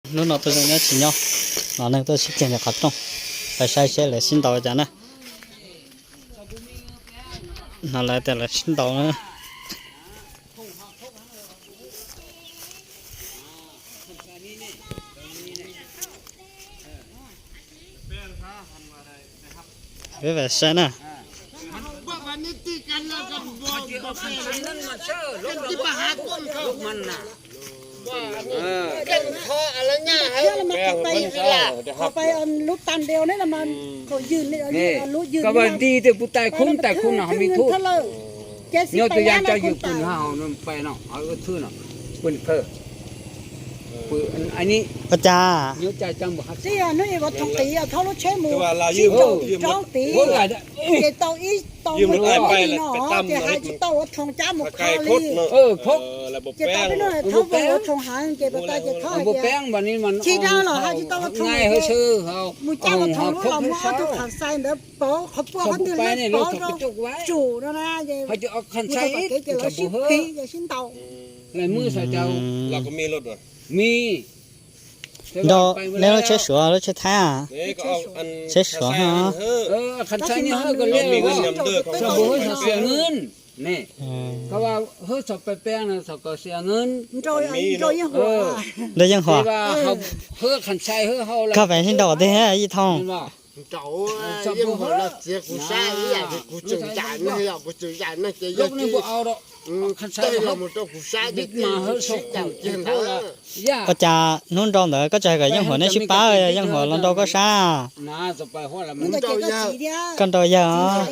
Hnub no tus zoo nyob tsis nyob, no neeg tuaj sib ceg ntawm qhov rooj, pais saib seb lawv sib ntaus cas na. No lawv tias lawv sib ntaus na. Peb pais saib na. Koj vas nti tej puv tais khub tais khub no ho me thuj. Nyob tus yaj coj yws pw no ho pais no ho ua thwj no, pw phawj. Ua cas? Nrau neb lub tsheb Suav lub tsheb Thaib a? Tsheb Suav. Nrau yeej huam. Koj pem sib ntaus tiag Yij Thooj. Ua cas hnub nrau ntawd koj tsis hais kom yeej huam neb sib pab, yeej huam los nrau koj sab? Koj nrau yawg os.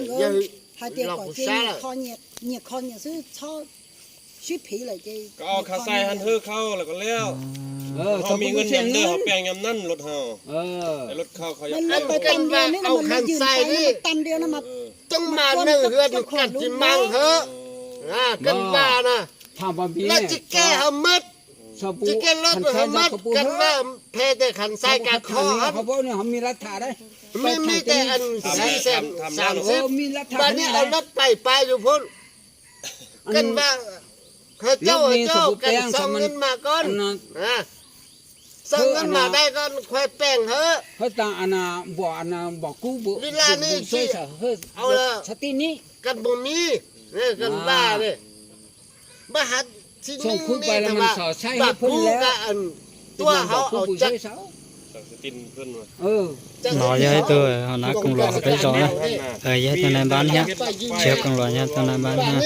No yog ib tug hauv nav koom luam hauv peb zos na. Yog ib tug nai npab thiab, tsis yog koom luam, yog ib tug nai npab thiab.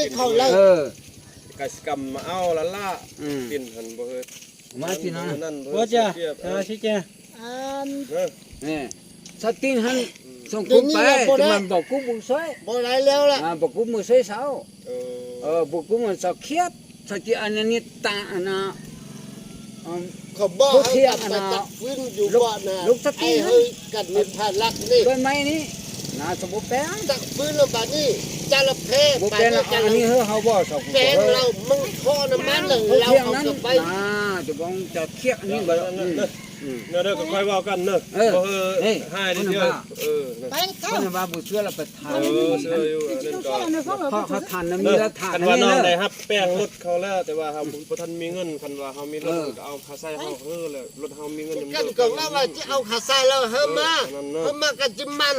Koj npaj no lawv hab peej lub khau lawm, tes vas hab puas tau me nyiaj, koj vas hab me lub khau, au kha xais hab lawm, lub hab me nyiaj, koj vas tsis au kha xais lawm hab mas, hab mas koj tsis mas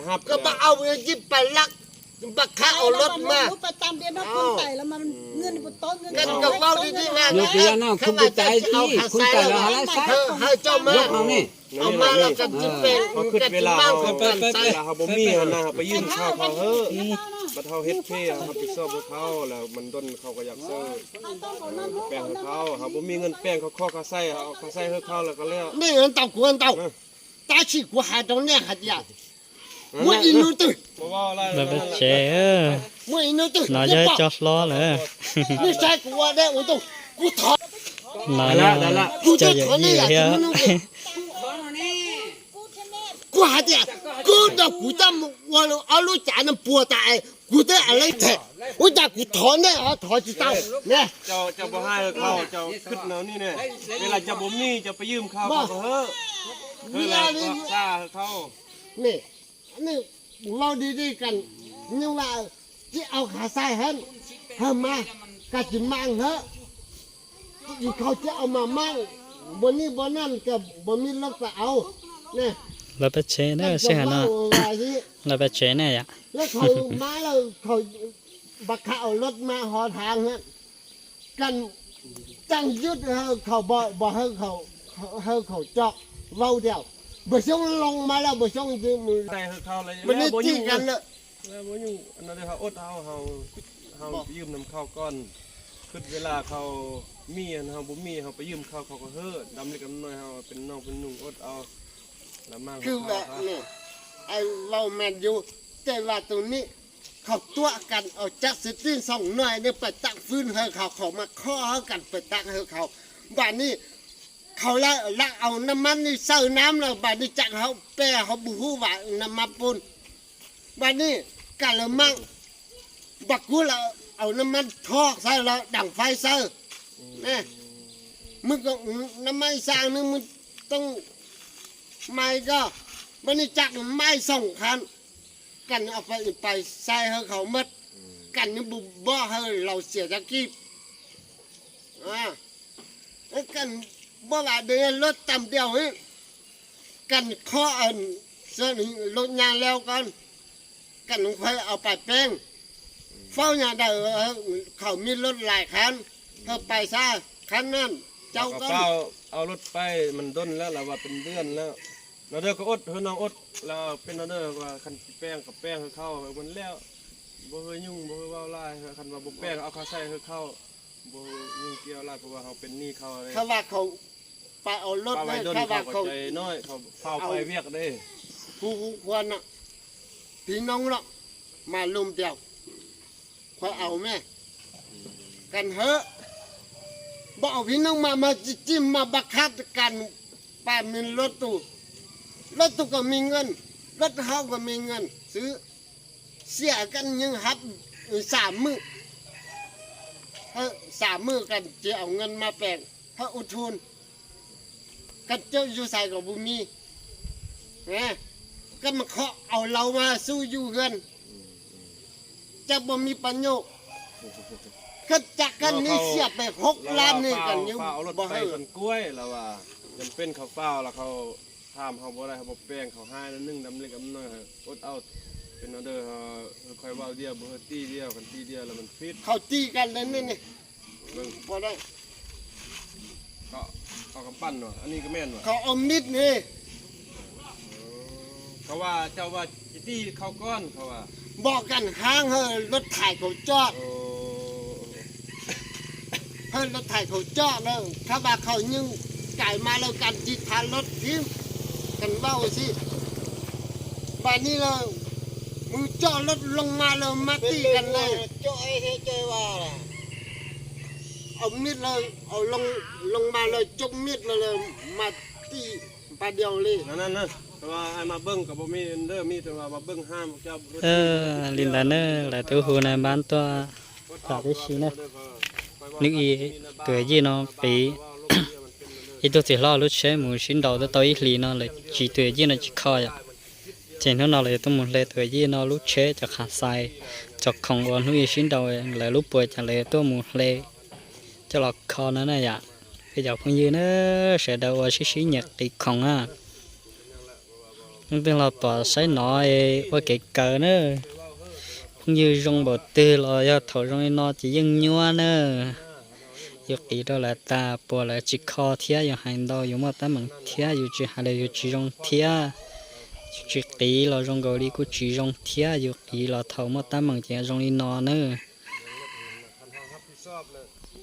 hab, koj pas au ib pab lab, pas khab au lub mas. Koj vas tsis au kha xais lawm, hab coj mas. Au mas los koj tsis peem, koj tsis mas, koj tsis mas. Hab puas me nyiaj na, hab pas ywj khau khau hab, pas thau hab phem, hab pis xoj puas thau lawm, mas ntoon khau koj yam xwb. Peem khau, hab puas me nyiaj peem khau kho kha xais, kha xais hab khau lawm koj lawm. Nej ntau kuv ntau, tab sis kuv has rau nej hais tias muaj ib hnub twg, muaj ib hnub twg no yog cov hlob lawm. Nej saib kuv ua dab ua ntuj, kuv thov, no yog cov yawm yij thiab. Kuv hais tias kuv nrog kuv coj mus ua ob lub cav no puas tas, kuv twb leej them, ua cas kuv thov nej ho thov tsis tau ne? Cov puas hais khau, cov khwb no ne, es cov puas me nyiaj cov pas ywj khau khau hab, hab xaj khau. Lau di di kas, nyuj vas tsis au kha xais hab, hab mas koj tsis mas hab, ib khau tsis au mas mas. Npuas nij npuas naj kas npuas mib lab tas au. Lawv pab tsev na, sij hawm no lawv pab tsev na yom. Lawv thaum mab lawm thaum npaj khaj au lab mas ho thav, kas tag yub hawv khaum npog hawv khaum co vau tias npawg Xyoob loo mas lawm npawg Xyoob npawg nij tij kas lawm. Ua ywm nrog khau koj, khwv ves las khau mij, ho puas mij ho pab ywm khau koj hawm, dam li kam no ho peb noog peb nug ua au. Khwv ves, vau mas yus tej vas tus nij, khaum tuaj kas au cab xwb tij xoom no nej pab taab fwb hawv khaum, khaum mas khob hawv kas pab taab hawv khaum. Npaj nij khaum lawm lawv au naj mab nij xawb nab lawm npaj nij cab hauv peb hauv npuj hub vam naj mab pun. Npaj nij kas lawm mas npaj kuv lawm au naj mab thob xawb lawm daam faib xawb. Mws naj mab ib xaa nws mws toob mais ko, npaj nij cab mais xoom qhov, kas au pais pais xais hawv khaum mab, kas nws npuj npog hawv laus xiam cov kib. Kas npuaj vam dev lub tam diau, kas khob lub nyas leo ko, kas nws qhuav au pais peeb, faub nyas dawm khaum mij lub lais qhab, hawv pais xab qhab naj cau ko. Au lub pais mas ntoon lawm los vas pes ntuaj lawm. No dawb koj ua hwv no ua los peb no dawb khas tsis peeb kom peeb hawv khau hawv mus lawm. Npua hwv nyuj npua hwv vau lais khas vas npua peeb au khau xais hawv khau. Npua hwv nyuj kiag lais khas vas hau pes nij khau. Khas vas khaum pais au lub, khas vas khaum no, khau pais viaj dej. Kuv kuv qhuas no, tiv noob los mas lum tias qhuav au me, kas hawv npaj au tiv noob mas mas tsis tsis mas npaj khab kas pais me lub tus, lub tus kom me ngan, lub hauv kom me ngan xwb. Xiam kas nyeej hab xam mwj, xam mwj kas tsis au ngan mas peem hab ua thun, kas coj yug xais kom puas mi, kas mas kho au laus mas xub yug hab, cas puas mi pas nyuj, kas cas kas nij xiam pes hauv lab nij kas nyeej npaj hawv. Yog peb khau fau los khau tham hau npua dai hau npua peej khau hais neej dam li kam no, ua au peb no dawb khau vau diaj npua hawv tij diaj kan tij diaj los mas fib khau tij kas le nej ne. Khau kam paj no, khau au mij ne. Khau vas cau vas tij khau koj khau vas npaj kas haab hawv lub thaim khaum coj, hawv lub thaim khaum coj na, khas vas khaum nyeej kais mas lawm kas tsis thav lub thib, kas vau xib. Npaj nij lawm, mus coj lub loo mas lawm mas tij kas le, au mij lawm, au loo mas lawm coob mij lawm mas tij npaj diau li. Li ntawd na, lawv twb hu na npab tuaj tas tib si na. Nws ib tus yij no qiv, ib tug txiv hlob lub tsheb mus sib nraus twb tau ib hlis no lawm tsis, tus yij no tsis kho yom. Ces hnub no lawv yuav tuaj mus hle tus yij no lub tsheb cov qhas xais, cov khoom uas hnub ib sib nraus lawv lub puas ces lawv yuav tuaj mus hle coj los kho no na yom. Peb cov phooj ywg na, sawv daws uas sib sib nyiam qiv khoom na, leej twg los pom saib no ua kev kawm na. Phooj ywg zoo npaum twg los yog thaum zoo li no ces yeej nyuaj na. Yus qiv rau lawv tas puas lawv tsis kho thiab, yus hais ntau yus muaj teeb meem thiab, yus tsis hais los yus tsis zoo thiab. Yus tsis qiv los zoo nkaus li kuj tsis zoo thiab, yus qiv los thaum muaj teeb meem ces zoo li no na.